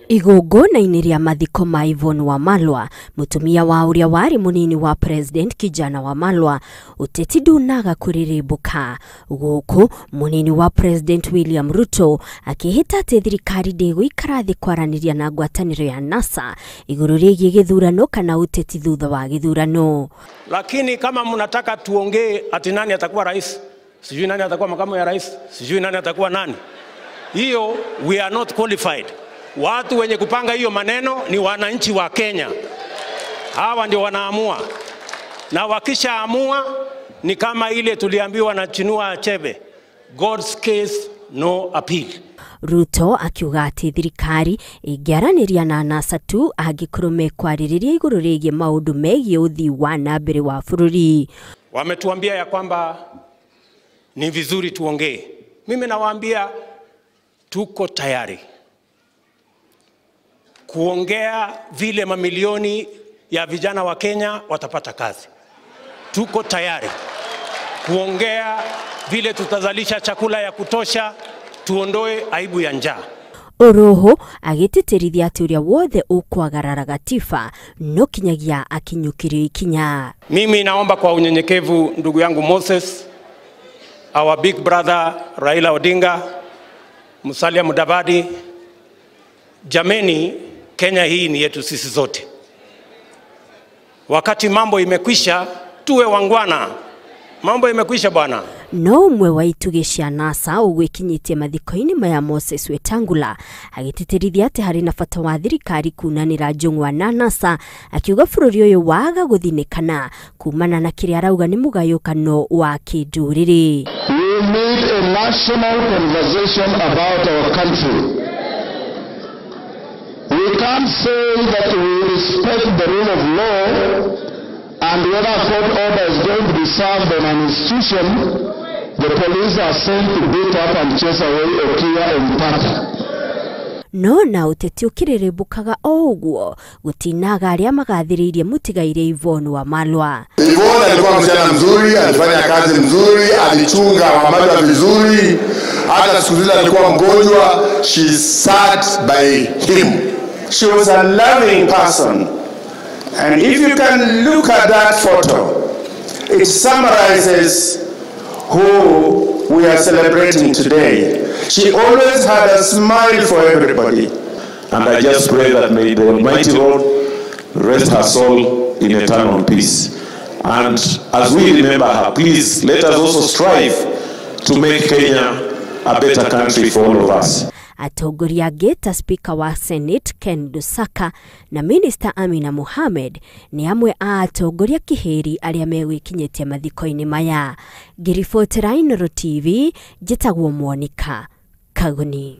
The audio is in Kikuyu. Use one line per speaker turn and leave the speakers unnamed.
Igongona-inĩ rĩa mathiko ma Yvonne Wamalwa, mũtumia wa ũrĩa warĩ mũnini wa President Kijana Wamalwa, ũteti ndunaga kũrĩrĩmbũka. Gũkũ mũnini wa President William Ruto akĩhĩta atĩ thirikari ndĩgũikara thĩ kwaranĩria na ngwatanĩro ya NASA igũrũ rĩgiĩ gĩthurano kana ũteti thutha wa gĩthurano.
Lakini kama mnataka tuongee ati nani atakuwa rais, sijui nani atakuwa makamu ya rais, sijui nani atakuwa nani, hiyo we are not qualified. Watu wenye kupanga hiyo maneno ni wananchi wa Kenya. Hawa ndio wanaamua. Na wakishaamua ni kama ile tuliambiwa na Chinua Achebe, God's case no appeal.
Ruto akiuga atĩ thirikari ĩngĩaranĩria na NASA tu angĩkorwo mekwarĩrĩria igũrũ rĩgiĩ maũndũ megiĩ ũthii wa na mbere wa bũrũri.
Wametuambia ya kwamba ni vizuri tuongee. Mimi nawaambia tuko tayari kuongea vile mamilioni ya vijana wa Kenya watapata kazi. Tuko tayari kuongea vile tutazalisha chakula ya kutosha, tuondoe aibu ya njaa.
Oroho agĩtĩtĩrithia atĩ ũrĩa wothe ũkwagarara gatiba no kinyagia akinyũkirio ikinya.
Mimi naomba kwa unyenyekevu ndugu yangu Moses, our big brother Raila Odinga, Musalia Mudavadi, jameni, Kenya hii ni yetu sisi zote. Wakati mambo imekwisha, tuwe wangwana. Mambo imekwisha bwana.
No ũmwe wa itugĩ cia NASA ũgwĩkinyĩtie mathiko-inĩ maya Moses Wetangula agĩtĩtĩrithia atĩ harĩ na bata wa thirikari kunanĩra njũng'wa na NASA, akiuga bũrũri ũyũ waga gũthinĩkana kumana na kĩrĩa arauga nĩ mũgayũkano wa kĩndũrĩrĩ.
We need a national conversation about our country. We can't say that we respect the rule of law and whether a court order is going to be served on an institution, the police are sent to beat up and chase away Okiya and Omtatah.
No na ũteti ũkĩrĩrĩmbũkaga o ũguo gũtinaga arĩa magathĩrĩirie mũtigaire Yvonne Wamalwa.
Yvonne alikuwa msichana mzuri, alifanya kazi mzuri, alichunga Wamalwa vizuri. Hata siku zile alikuwa mgonjwa, she sat by him.
She was a loving person. And if you can look at that photo, it summarizes who we are celebrating today. She always had a smile for everybody.
And I just pray that may the Almighty Lord rest her soul in eternal peace. And as we remember her, please let us also strive to make Kenya a better country for all of us.
Atongoria angĩ ta Speaker wa Senate Ken Lusaka na Minister Amina Mohamed nĩ amwe a atongoria kĩhĩri arĩa megwĩkinyĩtie mathiko-inĩ maya. Ngĩribotera Inooro TV, njĩtagwo Monica Kagoni.